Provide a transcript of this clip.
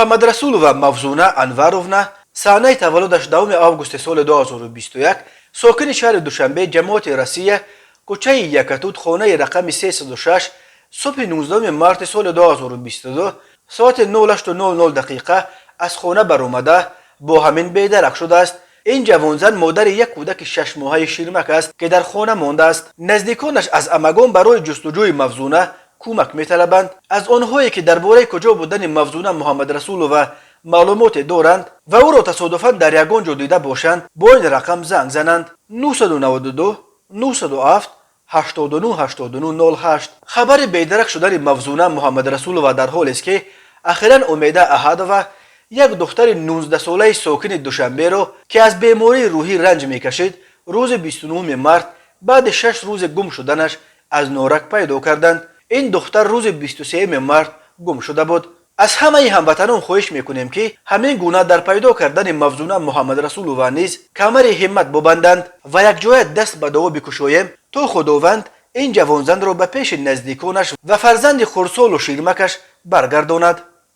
Муҳаммадрасулова Мавзуна Анваровна, санаи таваллудаш 10 августи соли 2021, сокини шаҳри Душанбе, ҷамоати Россия, кӯчаи Якатут, хонаи рақами 306, субҳи 19 марти соли 2022 соати 08:00 дақиқа аз хона баромада, бо ҳамин бедарак шудааст. Ин ҷавонзан модари як кӯдаки 6-моҳаи ширмак аст, ки дар хона мондааст. Наздиконаш аз ҳамагон барои ҷустуҷӯи Мавзуна кӯмак металабанд. Аз онҳое, ки дар бораи куҷо будани Мавзуна Муҳаммадрасулова маълумоте доранд ва ӯро тасодуфан дар ягон ҷо дида бошанд, бо ин рақам занг зананд: 992 907 89 89 08. Хабари бедарак шудани Мавзуна Муҳаммадрасулова дар ҳолест, ки ахиран Умеда Аҳадова, як духтари 19-солаи сокини Душанберо, ки аз бемории рӯҳӣ ранҷ мекашид, рӯзи 29 март баъди 6 рӯзи гум шуданаш аз Норак пайдо карданд. Ин духтар рӯзи 23 март гум шуда буд. Аз ҳамаи ҳамватанон хоҳиш мекунем, ки ҳамин гуна дар пайдо кардани Мавзуна Муҳаммадрасулова низ камари ҳиммат бубанданд ва якҷоя даст ба дуо бикушоем, то Худованд ин ҷавонзанро ба пеши наздиконаш ва фарзанди хурдсолу ширмакаш баргардонад.